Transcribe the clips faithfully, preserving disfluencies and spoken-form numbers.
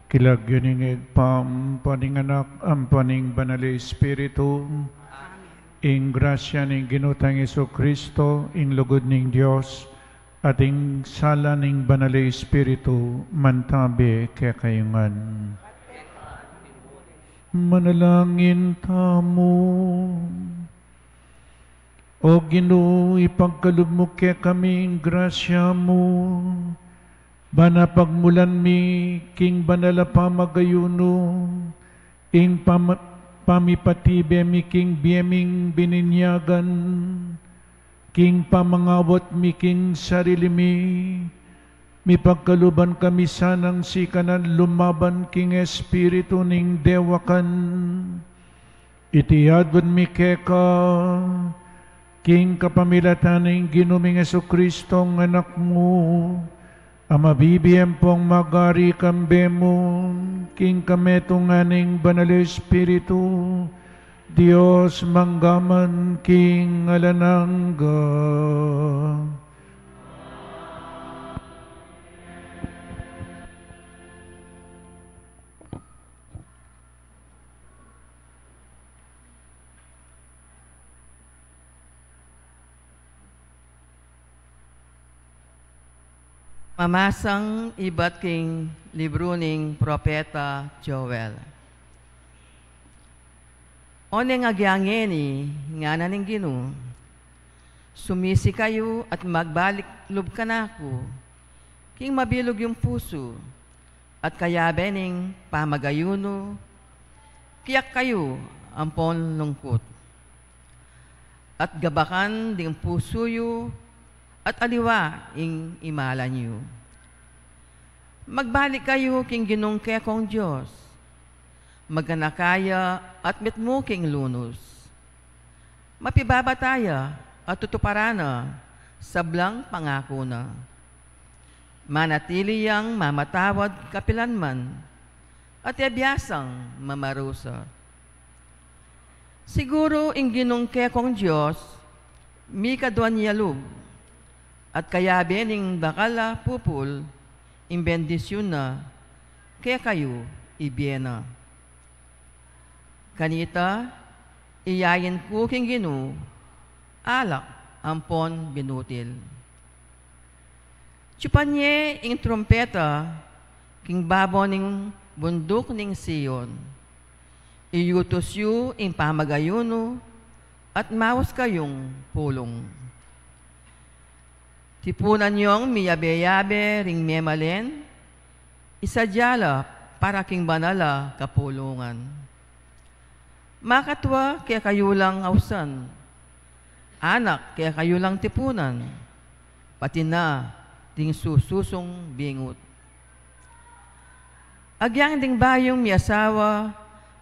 King lagyu ning Ibpa, ampo ning Anak, ampo ning Banal a Espiritu. Amen. Ing grasya ning Ginu tang Jesucristo, ing lugud ning Dios, at ing sala ning Banal a Espiritu, mantabe kekayu ngan. Manalangin tamu. O Ginu, ipagkalub mu kekami ing grasya mu, ban pagmulan mi king banal a pamagayunu, ing pam-, pamipatibe mi king bie ming bininyagan, king pamangawat mi king sarili mi, mipagkaluban kami sanang sikanan lumaban king espiritu ning dewakan. Iti adwan mi keka, king kapamilatan ning Ginu ming Jesucristo, ing Anak mu, a mabibie ampong magari kambe mu, king kametungan ning Banal a Espiritu, Dios mangga man king alang angga. Mamasang ibat king libru ning propeta Joel. O neng agyang ngeni, ngana ning Ginu, sumisi kayu at magbalik lub kanaku, king mabilug yung pusu, at kayabe ning pamagayunu, kiyak kayu ampon lungkut. At gabakan ding pusu yu, at aliwa ing imalan yu. Magbalik kayu king Ginung kekong Dios. Maganaka ya at mitmu king lunus. Mapibabata ya at tutuparan na sablang pangaku na. Manatili yang mamatawad kapilan man, at e biasang mamarusa. Siguru ing Ginung kekong Dios, mikaduan ya lub, at kayabe ning dakal a pupul, ing bendisyun na, kekayu ibie na. Kanita, iyayin ku king Ginu, alak ampon binutil. Tsupan ye ing trumpeta king babo ning bunduk ning Sion. Iyutus yu ing pamagayunu at maus kayung pulung. Tipunan yung miyabe-yabe ring memalen, isadya la para king banal a kapulungan. Makatua kekayu lang ausan, anak kekayu lang tipunan, pati na ding sususung bingut. Agyang ding bayung miasawa,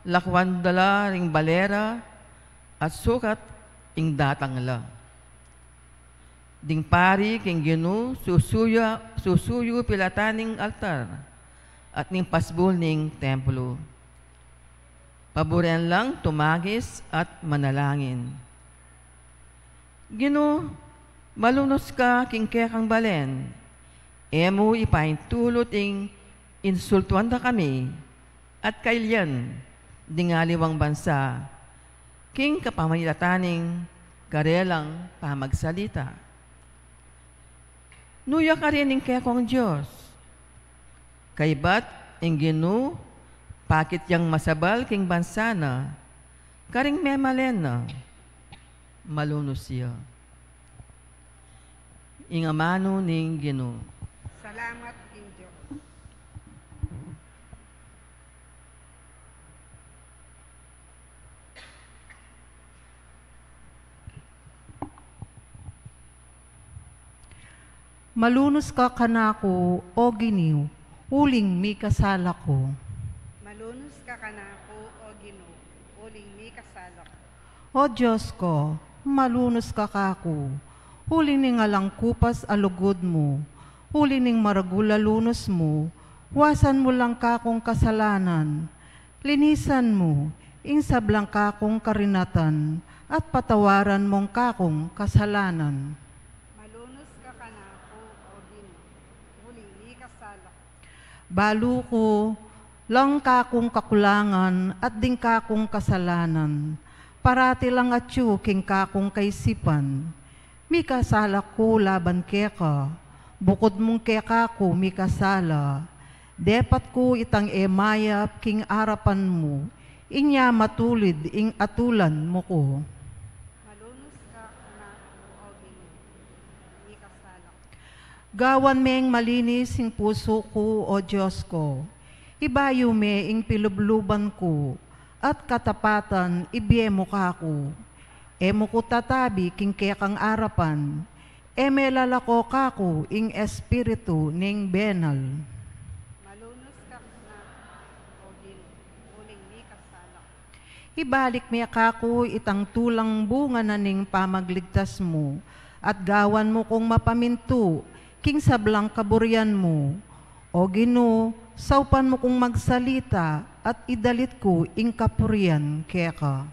lakwan da la ring bale ra, at sukat ing datang la. Ding pari king Ginu susuyu, susuyu pilatan ning altar at ning pasbul ning templo. Paburen lang tumagis at manalangin. Ginu, malunus ka king kekang balen, e mu ipaintulut ing insultuan da kami, at kailian ding aliwang bansa, king kapamilatan ning karelang pamagsalita. Nu ya karin ing kekong Dios? Kaybat ing Ginu, pakit yang masabal king bansa na, karing memalen na, malunus ya. Ing amanu ning Ginu. Salamat king Dios. Malunus ka kanaku, O Ginu, uling mikasala ku. Malunus ka kanaku, O Ginu, uling mikasala ku. O Dios ku, malunus ka kaku, uling ning alang kupas a lugud mu, uling ning maragul a lunus mu, wasan mu lang kakung kasalanan, linisan mu ing sablang kakung karinatan, at patawaran mung kakung kasalanan. Malunus ka kanaku, O Ginu, uling mikasala ku. Balu ku, Lang kakung kakulangan at ding kakung kasalanan, parati lang atyu king kakung kaisipan. Mikasala ku laban keka, bukud mung keka ku mikasala. Depat ku itang e mayap king arapan mu, inya matulid ing atulan mu ku. Malunus ka kanaku, O Ginu, mikasala ku. Gawan meng malinis ing pusu ku, O Dios ku. Ibayu me ing pilubluban ku, at katapatan ibie mu kaku. E mu ku tatabi king kekang arapan, e me lalako kaku ing espiritu ning benal. Malunus ka kanaku, O Ginu, uling mikasala ku. Ibalik me kaku itang tulang bunga na ning pamagligtas mu, at gawan mu kung mapamintu king sablang kaburian mu. O Ginu, saupan mu kung magsalita, at idalit ku ing kapurian keka.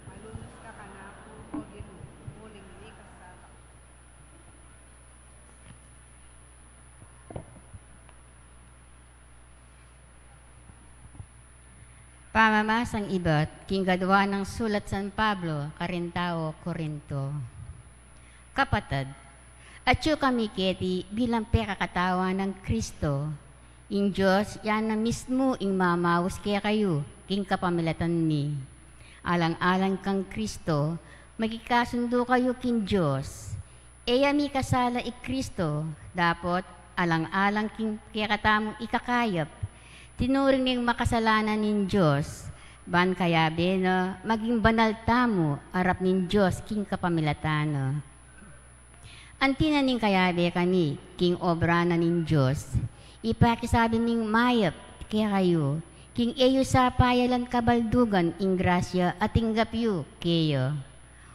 Malunus ka kanaku, O Ginu, uling mikasala ku. Pamamasang ibat king kadua nang sulat San Pablo karing tau Corinto. Kapatad, atyu kami keti bilang pekakatawan nang Kristo. Ing Dios, ya na mismu ing mamaus kekayu king kapamilatan mi. Alang-alang kang Kristo, makikasundu kayu king Dios. E ya mikasala i Kristo, dapot alang-alang king kekatamung ikakayap, tinuring neng makasalanan ning Dios, ban kayabe na maging banal tamu arap ning Dios king kapamilatan na. Anti na ning kayabe kami king obra na ning Dios, ipakisabi ming mayap kekayu, king e yu sa payalan kabaldugan ing grasya a tinggap yu keya.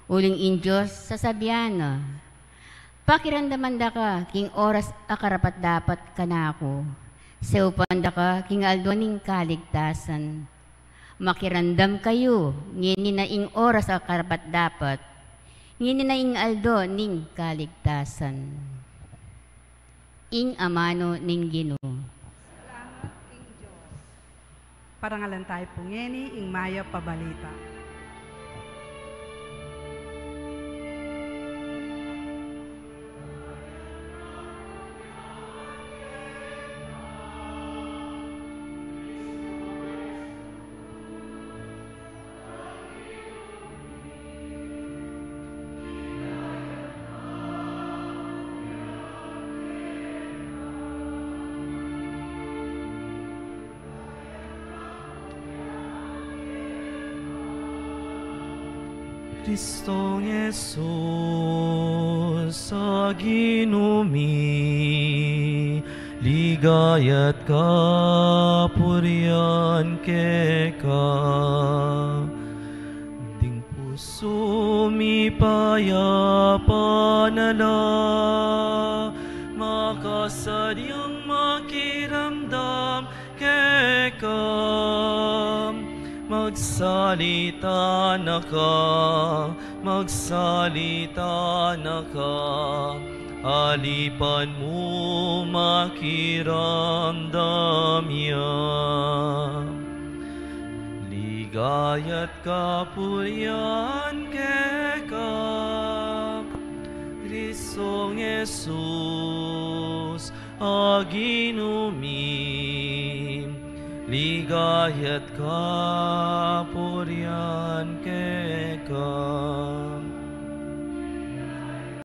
Uling ing Dios sasabian na, pakiramdaman da ka king oras a karapat-dapat kanaku. Saupan da ka king aldo ning kaligtasan. Makiramdam kayu, ngeni na ing oras a karapat-dapat. Ngeni na ing aldo ning kaligtasan. Ing amanu ning Ginu. Salamat king Dios. Parangalan tayu pu ngeni ing mayap a balita. Kristong Jesus a Ginu mi, ligaya't kapurian keka. Ding pusu mi payapan na la, makasadyang makiramdam keka. Magsalita na ka, magsalita na ka, alipan mu makiramdam ya. Ligaya't kapurian keka, Kristong Jesus a Ginu mi, ligaya't kapurian keka.